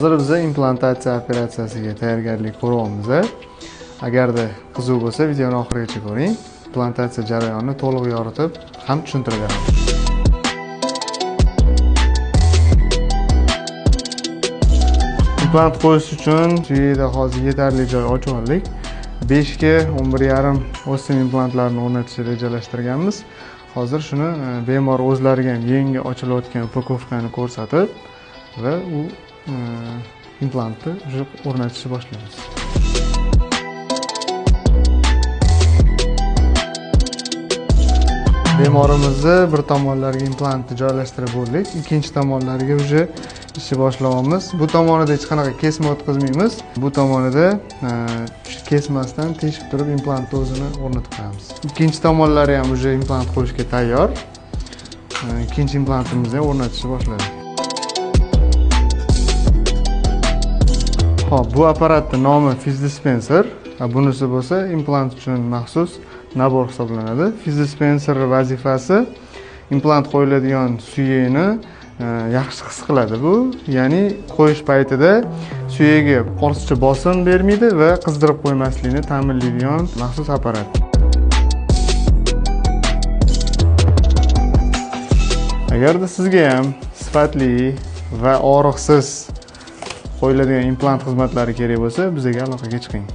Hozir biz implantatsiya operatsiyasiga tayyorgarlik ko'ryapmiz. Agarda qiziq bo'lsa, videoni oxirigacha ko'ring. Implantatsiya jarayonini to'liq yoritib ham tushuntirib beraman. Implant qo'yish uchun suyakda hozir yetarli joy ochib oldik. 5 ga 11,5 Osstem implantlarini o'rnatishni rejalashtirganmiz. Hozir shuni bemor o'zlariga ham yangi ochilayotgan upakovkani ko'rsatib va u implantni уже o'rnatishni boshlaymiz. Bemorimizni bir tomonlariga implantni joylashtirib bo'ldik, ikkinchi tomonlariga уже ishni boshlayapmiz. Bu tomonida hech qanaqa kesma o'tkazmaymiz. Bu tomonida kesmasdan teshib turib implantni o'zini o'rnatib qo'yamiz. Ikkinchi tomonlari ham уже implant qo'yishga tayyor. Ikkinchi implantimizni ham o'rnatishni boshladik. Xo'p, bu apparatning nomi Fizdispenser, bunisi bo'lsa implant uchun maxsus nabor hisoblanadi. Fizdispenser vazifasi implant qo'yiladigan suyakni yaxshi his qiladi bu, ya'ni qo'yish paytida suyagiga ortiqcha bosim bermaydi va qizdirib qo'ymaslikni ta'minlaydigan maxsus apparat. Agarda sizga ham sifatli va og'riqsiz qo'yiladigan implant xizmatlari kerak bo'lsa, bizga aloqaga chiqing.